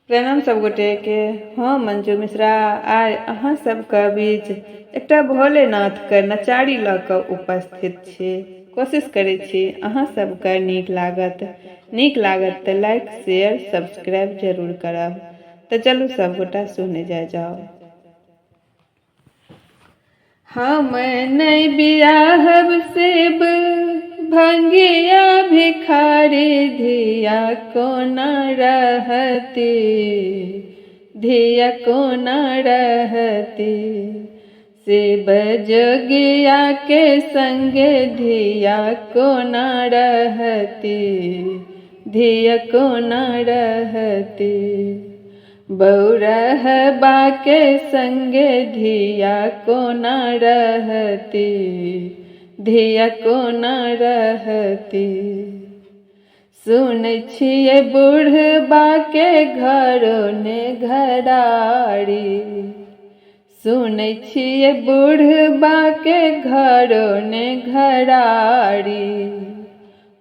प्रणाम सब गोटे के। हम मंजू मिश्रा आइ अहाँ सबके बीच एकटा भोलेनाथ के नचारी लऽ कऽ उपस्थित छी। कोशिश करै छी अहाँ सबके नीक लागत। नीक लागत तऽ लाइक शेयर सब्सक्राइब जरूर करब। तऽ चलू सब गोटा सुनै जाय जाउ। हम नहि बियाहब शिव भंगिया भिखारी, धिया कोना रहती, धिया कोना रहती। शिव जोगिया के संगे धिया कोना रहती, धिया कोना रहती। बौरहबा के संगे धिया कोना रहती, धिया कोना रहती। सुनै छियै बुढ़बा के घरो ने घरारी, सुनै छियै बुढ़बा के घरो ने घरारी।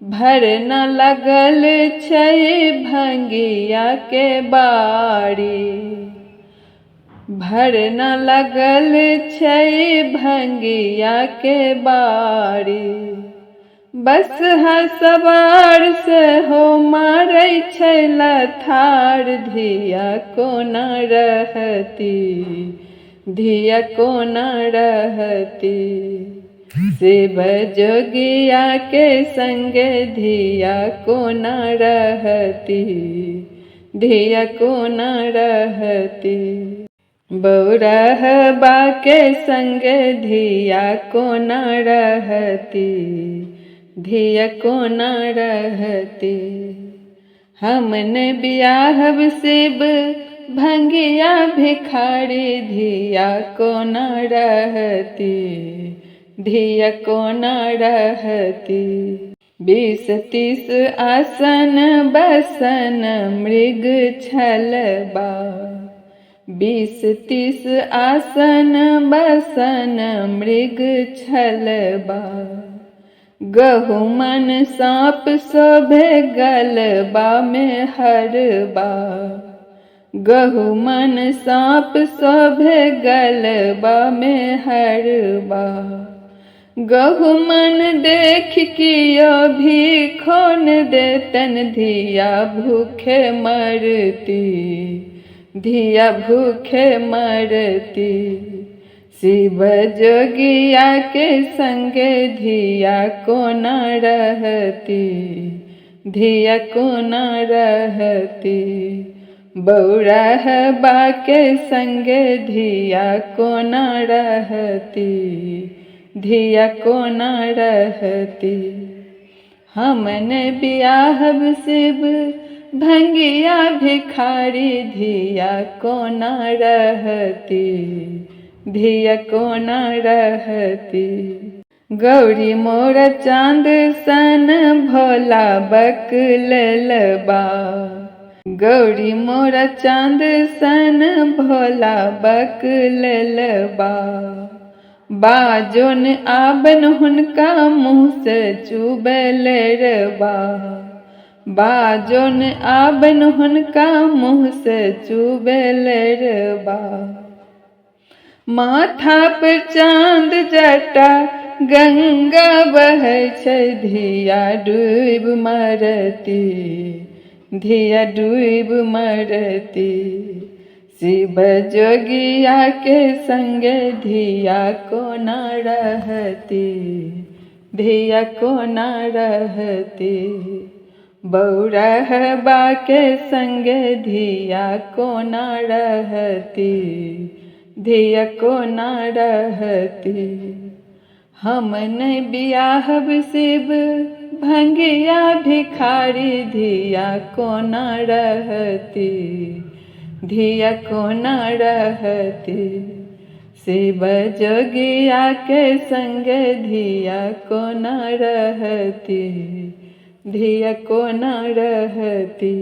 भरना लगल छै भंगिया के बारी, भरना लगल छै भंगिया के बारी। बस सवार से हो मारै छै लथार, धिया कोना रहती, धिया कोना रहती। शिव जोगिया के संगे धिया कोना रहती, धिया कोना रहती। बौरहबा के संगे धिया कोना रहती, धिया कोना रहती। हमने बियाहब शिव भंगिया भिखारी, धिया कोना रहती, धिया कोना रहती। 20-30 आसन बसन मृग छलबा, 20-30 आसन बसन मृग छलबा। गहुमन साँप शोभे गलबा में हरबा, गहुमन साँप शोभे गलबा में हरबा। गहुमन देख कियो भी खोन देतन, धिया भूखे मरती, धिया भूखे मरती। शिव जोगिया के संगे धिया कोना रहती, धिया कोना रहती। बौरहबा के संगे धिया कोना रहती, धिया कोना रहती। हमने बियाहब शिव भंगिया भिखारी, धिया कोना रहती, धिया कोना रहती। गौरी मोर चाँद सन भोला बकलबा, गौरी मोर चाँद सन भोला बकलबा। बाजोन आबन हुनका मुँह से चुबल रबा, बाजोन आबन हुनका मुँह से चुबल रबा। माथा पर चाँद जटा गंगा बहै छै, धिया डूब मरती, धिया डूब मरती। शिव जोगिया के संगे धिया कोना रहती, धिया कोना रहती। बौरहबा के संगे धिया कोना रहती, धिया कोना रहती। हम नहि बियाहब शिव भंगिया भिखारी, धिया कोना रहती, धिया कोना रहती। शिव जोगिया के संगे धिया कोना रहती, धिया कोना रहती।